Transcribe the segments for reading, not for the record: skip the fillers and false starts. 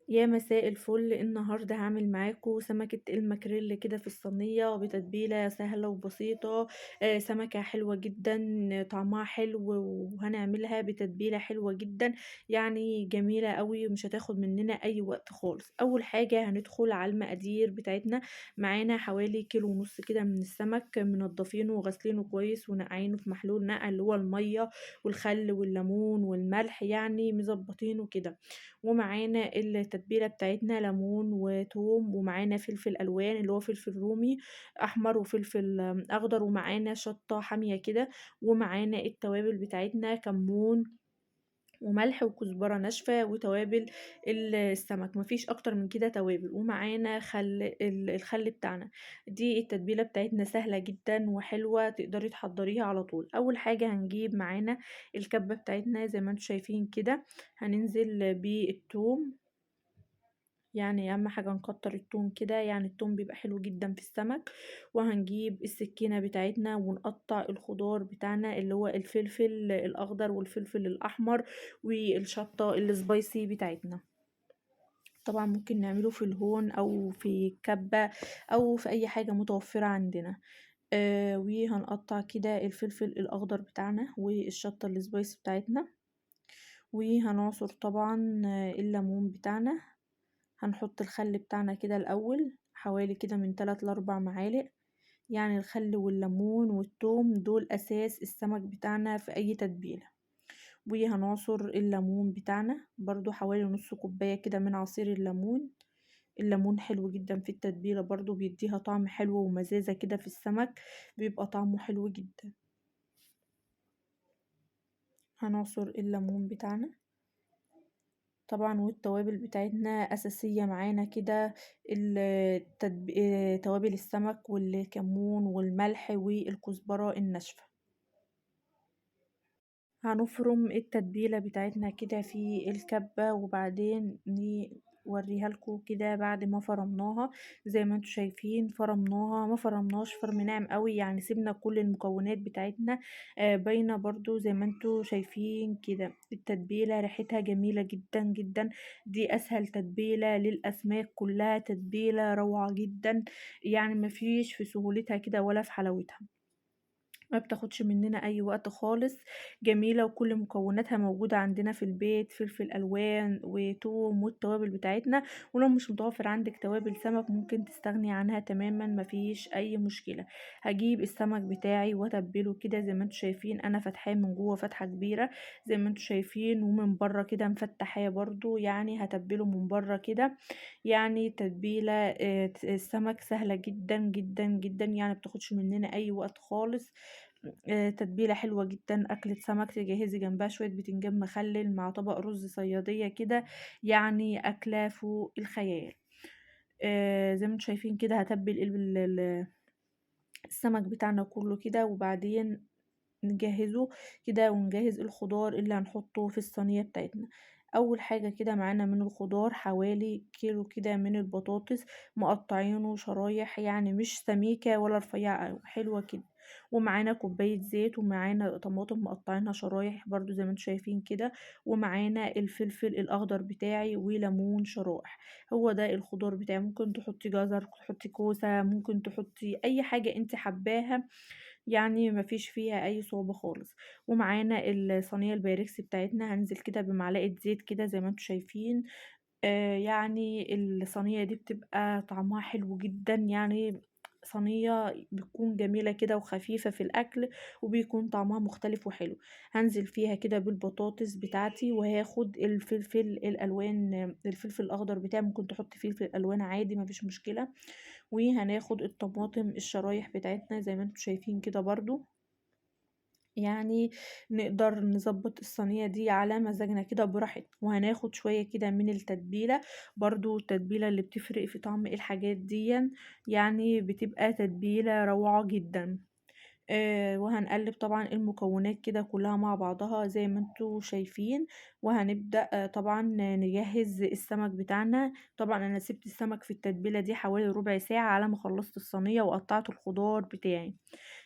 يا مساء الفل. النهاردة هعمل معاكم سمكة الماكريل كده في الصينية بتتبيلة سهلة وبسيطة. سمكة حلوة جدا، طعمها حلو، وهنعملها بتتبيلة حلوة جدا، يعني جميلة قوي ومش هتاخد مننا اي وقت خالص. اول حاجة هندخل على المقادير بتاعتنا. معانا حوالي كيلو ونص كده من السمك، منضفينه وغسلينه كويس ونقعينه في محلول نقع اللي هو المية والخل والليمون والملح، يعني مظبطينه كده. ومعانا التتبيلة بتاعتنا ليمون وتوم، ومعانا فلفل ألوان اللي هو فلفل رومي أحمر وفلفل أخضر، ومعانا شطة حامية كده، ومعانا التوابل بتاعتنا كمون وملح وكزبرة ناشفة وتوابل السمك، مفيش أكتر من كده توابل، ومعانا الخل بتاعنا. دي التتبيلة بتاعتنا سهلة جدا وحلوة، تقدري تحضريها على طول. أول حاجة هنجيب معانا الكبة بتاعتنا زي ما انتم شايفين كده، هننزل بالثوم، يعني اهم حاجة نكتر التوم كده، يعني التوم بيبقى حلو جدا في السمك. وهنجيب السكينة بتاعتنا ونقطع الخضار بتاعنا اللي هو الفلفل الاخضر والفلفل الاحمر والشطة ال spicy بتاعتنا. طبعا ممكن نعمله في الهون او في كبة او في اي حاجة متوفرة عندنا. وهنقطع كده الفلفل الاخضر بتاعنا والشطة ال spicy بتاعتنا، وهنعصر طبعا الليمون بتاعنا. هنحط الخل بتاعنا كده الأول حوالي كده من 3 ل4 معالق، يعني الخل والليمون والثوم دول أساس السمك بتاعنا في أي تتبيلة. وهنعصر الليمون بتاعنا برضو حوالي نص كوباية كده من عصير الليمون. الليمون حلو جدا في التتبيلة برضو، بيديها طعم حلو ومزازة كده في السمك، بيبقى طعمه حلو جدا. هنعصر الليمون بتاعنا طبعا، والتوابل بتاعتنا أساسية معانا كده، توابل السمك والكمون والملح والكزبرة الناشفة. هنفرم التتبيلة بتاعتنا كده في الكبة، وبعدين نوريها لكم كده بعد ما فرمناها. زي ما انتم شايفين فرمناها، ما فرمناش فرم ناعم قوي، يعني سيبنا كل المكونات بتاعتنا باينة برضو زي ما انتم شايفين كده. التتبيلة ريحتها جميلة جدا جدا، دي اسهل تتبيلة للاسماك كلها، تتبيلة روعة جدا، يعني ما فيش في سهولتها كده ولا في حلاوتها، ما بتاخدش مننا اي وقت خالص، جميلة وكل مكوناتها موجودة عندنا في البيت، فلفل الوان وتوم والتوابل بتاعتنا. ولو مش متوفر عندك توابل سمك ممكن تستغني عنها تماما، مفيش اي مشكلة. هجيب السمك بتاعي واتبله كده زي ما انتم شايفين، انا فاتحاه من جوه فتحة كبيرة زي ما انتم شايفين، ومن بره كده مفتحاه برضو، يعني هتبله من بره كده. يعني تتبيلة السمك سهلة جدا جدا جدا، يعني بتاخدش مننا اي وقت خالص. تتبيلة حلوة جدا، أكلة سمك تجهزي جنبها شوية بتنجان مخلل مع طبق رز صيادية كده، يعني أكلة فوق الخيال. زي ما انتم شايفين كده هتبل السمك بتاعنا كله كده، وبعدين نجهزه كده ونجهز الخضار اللي هنحطه في الصينية بتاعتنا. أول حاجة كده معانا من الخضار حوالي كيلو كده من البطاطس مقطعينه شرايح، يعني مش سميكة ولا رفيعة أوي، حلوة كده. ومعانا كوباية زيت، ومعانا طماطم مقطعينها شرايح برضو زي ما انتم شايفين كده، ومعانا الفلفل الأخضر بتاعي وليمون شرائح. هو ده الخضار بتاعي. ممكن تحطي جزر، تحطي كوسة، ممكن تحطي أي حاجة انت حباها، يعني مفيش فيها اي صعوبة خالص. ومعانا الصينية البايركس بتاعتنا، هنزل كده بمعلقة زيت كده زي ما انتم شايفين. يعني الصينية دي بتبقى طعمها حلو جدا، يعني صينية بتكون جميلة كده وخفيفة في الأكل، وبيكون طعمها مختلف وحلو. هنزل فيها كده بالبطاطس بتاعتي، وهاخد الفلفل الألوان، الفلفل الأخضر بتاعي، ممكن تحط فلفل ألوان عادي مفيش مشكلة. وهناخد الطماطم الشرايح بتاعتنا زي ما انتم شايفين كده برضو، يعني نقدر نظبط الصينية دي على مزاجنا كده براحتنا. وهناخد شوية كده من التتبيلة برضو، التتبيلة اللي بتفرق في طعم الحاجات دي، يعني بتبقى تتبيلة روعة جدا. وهنقلب طبعا المكونات كده كلها مع بعضها زي ما انتوا شايفين. وهنبدأ طبعا نجهز السمك بتاعنا. طبعا انا سبت السمك في التتبيلة دي حوالي ربع ساعة على ما خلصت الصينية وقطعت الخضار بتاعي.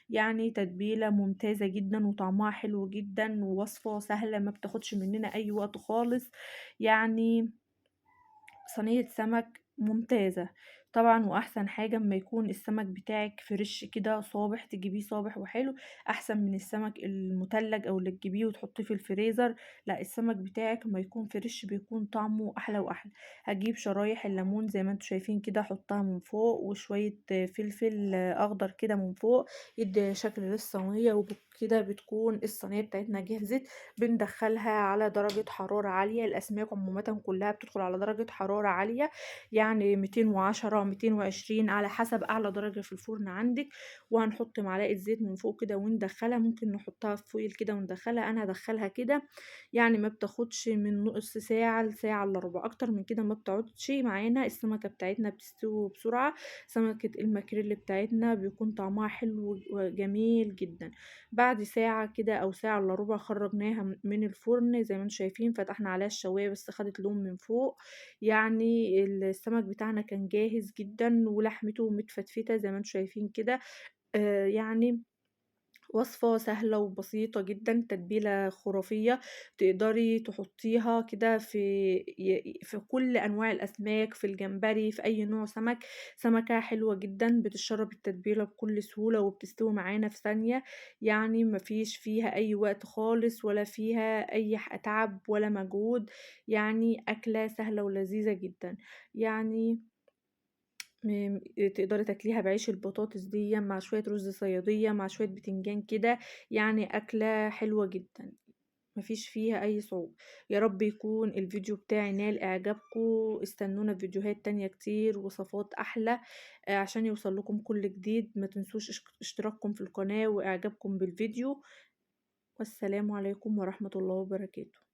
يعني تتبيلة ممتازة جدا وطعمها حلو جدا، ووصفة سهلة ما بتاخدش مننا اي وقت خالص، يعني صينية سمك ممتازة. طبعًا وأحسن حاجة أمّا يكون السمك بتاعِك fresh كده صابح، تجيبيه صابح وحلو، أحسن من السمك المُتلج أو اللي تجيبيه وتحطيه في الفريزر، لأ السمك بتاعِك أمّا يكون fresh بيكون طعمه أحلى وأحلى. هاجيب شرايح الليمون زي ما أنتم شايفين كده أحطها من فوق، وشوية فلفل أخضر كده من فوق، يدّي شكل للصينية، وبكده بتكون الصينية بتاعتنا جهزت. بندخّلها على درجة حرارة عالية، الأسماك عمومًا كلها بتدخل على درجة حرارة عالية، يعني 210، 220 على حسب أعلى درجة في الفرن عندِك، وهنحط معلقة زيت من فوق كده وندخّلها، ممكن نحطها في foil كده وندخّلها، أنا هادخّلها كده يعني ما بتاخدش من نُص ساعة لساعة إلا ربع، أكتر من كده ما بتقعدش معانا، السمكة بتاعتنا بتستوي بسرعة، سمكة الماكريل بتاعتنا بيكون طعمها حلو وجميل جدًا. بعد ساعة كده أو ساعة إلا ربع خرّجناها من الفرن زي ما أنتم شايفين، فتحنا عليها الشواية بس خدت لون من فوق، يعني السمك بتاعنا كان جاهز جدًا ولحمته متفتفتة زي ما أنتم شايفين كده، يعني وصفة سهلة وبسيطة جدًا، تتبيلة خرافية تقدري تحطيها كده في كل أنواع الأسماك، في الجمبري، في أي نوع سمك، سمكة حلوة جدًا بتتشرب التتبيلة بكل سهولة وبتستوي معانا في ثانية، يعني ما فيش فيها أي وقت خالص ولا فيها أي تعب ولا مجهود، يعني أكلة سهلة ولذيذة جدًا. يعني م تقدري تاكليها بعيش البطاطس ديًّا مع شوية رز صيادية، مع شوية بتنجان كده، يعني أكلة حلوة جدًا، ما فيش فيها أي صعوبة. يا رب يكون الفيديو بتاعي نال إعجابكم، استنونا في فيديوهات تانية كتير وصفات أحلى، عشان يوصل لكم كل جديد. ما تنسوش اشتراككم في القناة وإعجابكم بالفيديو، والسلام عليكم ورحمة الله وبركاته.